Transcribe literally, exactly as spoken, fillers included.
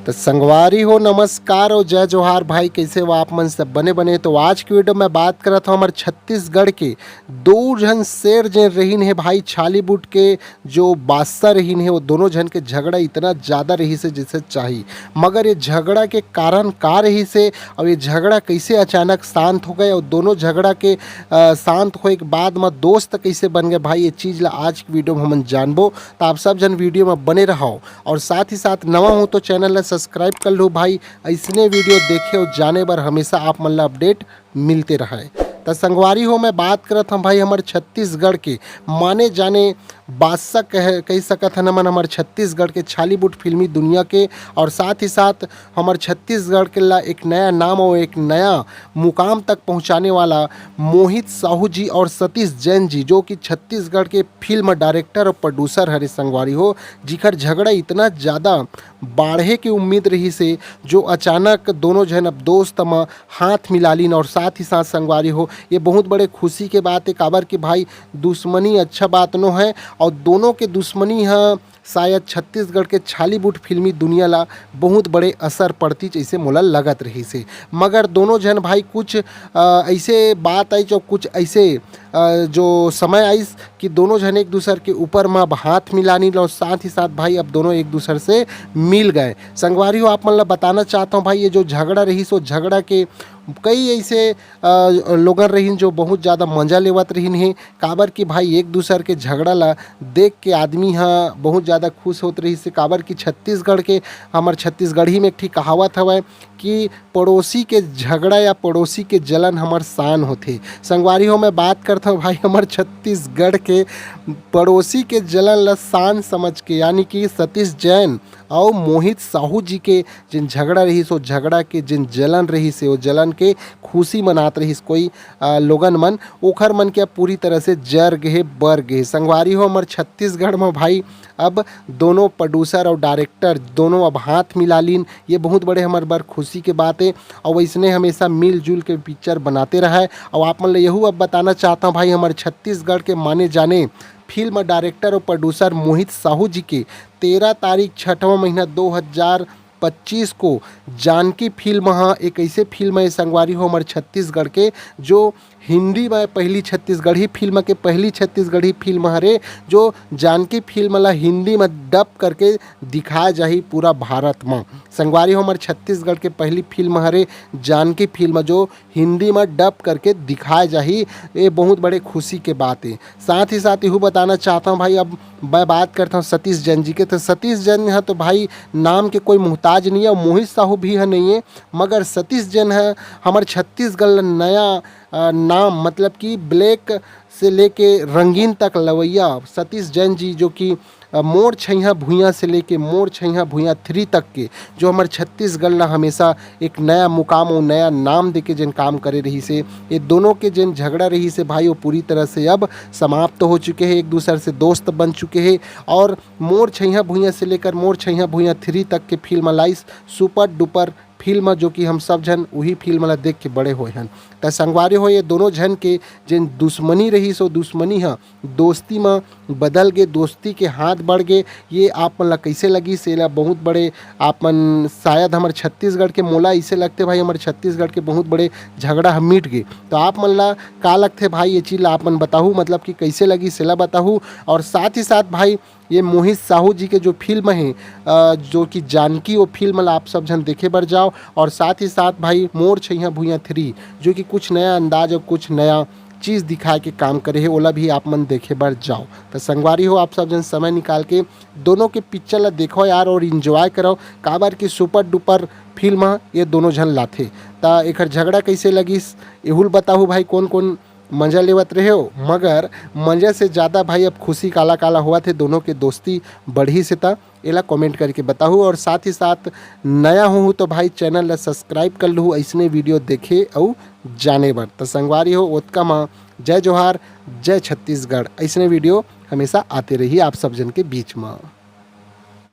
तो संगवारी हो, नमस्कार और जय जोहार भाई। कैसे हो आप मन? सब बने बने। तो आज की वीडियो में बात करत हूँ हमर छत्तीसगढ़ के दो झन शेर जे रहीन हे भाई छालीबूट के, जो बादशाह रहीन हे, वो दोनों झन के झगड़ा इतना ज़्यादा रहिस हे जैसे चाही। मगर ये झगड़ा के कारण का रहिस हे और ये झगड़ा कैसे अचानक शांत हो गए और दोनों झगड़ा के अ, शांत होए के बाद में दोस्त कैसे बन गए भाई, ये चीज़ ला आज की वीडियो में हमन जानबो। तो आप सब झन वीडियो में बने रहो और साथ ही साथ नवा हो तो चैनल ला सब्सक्राइब कर लो भाई। ऐसने वीडियो देखे और जाने बर हमेशा आप मन ला अपडेट मिलते रहे। त संगवारी हो, मैं बात करत हूँ भाई हमर छत्तीसगढ़ के माने जाने बादशाह कह कह सकत हन हमन हमर छत्तीसगढ़ के छालीवुड फिल्मी दुनिया के। और साथ ही साथ हमर छत्तीसगढ़ के ला एक नया नाम और एक नया मुकाम तक पहुँचाने वाला मोहित साहू जी और सतीश जैन जी, जो कि छत्तीसगढ़ के फिल्म डायरेक्टर और प्रोड्यूसर हरे संगवारी हो, जिखर झगड़ा इतना ज़्यादा बाढ़े के उम्मीद रहिस हे, जो अचानक दोनों झन अब दोस्त म हाथ मिला लीन। और साथ ही साथ संगवारी हो, ये बहुत बड़े खुशी के बात है, काबर कि भाई दुश्मनी अच्छा बात नो है और दोनों के दुश्मनी ह शायद छत्तीसगढ़ के छालीवुड फिल्मी दुनिया ला बहुत बड़े असर पड़ती जैसे मोला लगत रहिस हे। मगर दोनों झन भाई कुछ अ, ऐसे बात आई जो कुछ ऐसे अ, जो समय आइस कि दोनों झन एक दूसर के ऊपर में अब हाथ मिलानी लो, साथ ही साथ भाई अब दोनों एक दूसर से मिल गए। संगवारी हो, आप मन ला बताना चाहता हूँ भाई, ये जो झगड़ा रहिस, वो झगड़ा के कई ऐसे अ, लोगन रहिन जो बहुत ज़्यादा मजा लेवत रहिन हे, काबर कि भाई एक दूसर के झगड़ा ला देख के आदमी ह बहुत ज़्यादा खुश होत रहिस हे, काबर कि छत्तीसगढ़ के, हमर छत्तीसगढ़ी में एक ठी कहावत हवय कि पड़ोसी के झगड़ा या पड़ोसी के जलन हमर शान होथे। संगवारी हो, मैं बात करता हूँ भाई हमर छत्तीसगढ़ के पड़ोसी के जलन ला शान समझ के, यानी कि सतीश जैन और मोहित साहू जी के जिन झगड़ा रहिस, वो झगड़ा के जिन जलन रहिस हे, वो जलन के खुशी मनात रहिस कोई अ, लोगन मन, ओखर मन के अब पूरी तरह से जर गे हे, बर गे हे। संगवारी हो, हमर छत्तीसगढ़ में भाई अब दोनों प्रोड्यूसर और डायरेक्टर दोनों अब हाथ मिला लीन। ये बहुत बड़े हमर बर खुशी के बात है और वैसने हमेशा मिलजुल के पिक्चर बनाते रहा है। और आप मन ल यहू अब बताना चाहता हूँ भाई, हमर छत्तीसगढ़ के माने जाने फिल्म डायरेक्टर और प्रोड्यूसर मोहित साहू जी के तेरह तारीख छठवां महीना दो हज़ार पच्चीस को जानकी फिल्म ह एक ऐसे फिल्म है संगवारी हो हमर छत्तीसगढ़ के, जो हिंदी में पहली छत्तीसगढ़ी फिल्म के पहली छत्तीसगढ़ी फिल्म हरे, जो जानकी फिल्म ला हिंदी में डब करके दिखाया जाही पूरा भारत में। संगवारी हो हमर छत्तीसगढ़ के पहली फिल्म हरे जानकी फिल्म, जो हिंदी में डब करके दिखाए जाही। ये बहुत बड़े खुशी के बात है। साथ ही साथ यहू बताना चाहता हूँ भाई, अब मैं बात करता हूँ सतीश जैन जी के, तो सतीश जैन ह तो भाई नाम के कोई मोहताज नहीं है, मोहित साहू भी ह नहीं है, मगर सतीश जैन ह हमर छत्तीसगढ़ ल नया अ, नाम, मतलब कि ब्लैक से लेके रंगीन तक लवैया सतीश जैन जी, जो कि अ, मोर छैहा भुइयां से लेके मोर छैहा भुइयां थ्री तक के, जो हमर छत्तीसगढ़ ला हमेशा एक नया मुकाम और नया नाम देके जेन काम करे रहिस हे, ये दोनों के जेन झगड़ा रहिस हे भाई, वो पूरी तरह से अब समाप्त हो चुके हैं, एक दूसर से दोस्त बन चुके हैं। और मोर छैहा भुइयां से लेकर मोर छैहा भुइयां थ्री तक के फिल्म लाइस, सुपर डुपर फिल्म, जो कि हम सब झन उही फिल्म ला देख के बड़े होए हन। त संगवारी हो, ये दोनों झन के जेन दुश्मनी रहिस, वो दुश्मनी ह दोस्ती म बदल गे, दोस्ती के हाथ बढ़ गे। ये आप मन ला कैसे लगिस, एला बहुत बड़े आप मन, शायद हमर छत्तीसगढ़ के, मोला ऐसे लगथे भाई, हमर छत्तीसगढ़ के बहुत बड़े झगड़ा ह मिट गे। तो आप मन ला का लगथे भाई, ये चीज ला आप मन बताहू, मतलब कि कैसे लगिस, एला बताहू। और साथ ही साथ भाई, ये मोहित साहू जी के जो फिल्म है, अ, जो कि जानकी, वो फिल्म ला आप सब झन देखे बर जाओ। और साथ ही साथ भाई मोर छैया भुइयां थ्री, जो कि कुछ नया अंदाज और कुछ नया चीज़ दिखाए के काम करे है, ओला भी आप मन देखे बर जाओ। तो संगवारी हो, आप सब झन समय निकाल के दोनों के पिक्चर ला देखो यार और इंजॉय करो, काबर कि सुपर डुपर फिल्म ह ये दोनों झन लाथे। त एकर झगड़ा कैसे लगिस, एहुल बताहू भाई, कौन कौन मजा लेवत रहे हो, मगर मजा से ज़्यादा भाई अब खुशी काला काला हुआ थे, दोनों के दोस्ती बढ़ी से। त एला कमेंट करके बताहू और साथ ही साथ नया हो तो भाई चैनल ला सब्सक्राइब कर लहू, ऐसने वीडियो देखे अउ जाने बर। त संगवारी हो, ओतका म जय जोहार, जय छत्तीसगढ़। ऐसने वीडियो हमेशा आते रही आप सब जन के बीच में।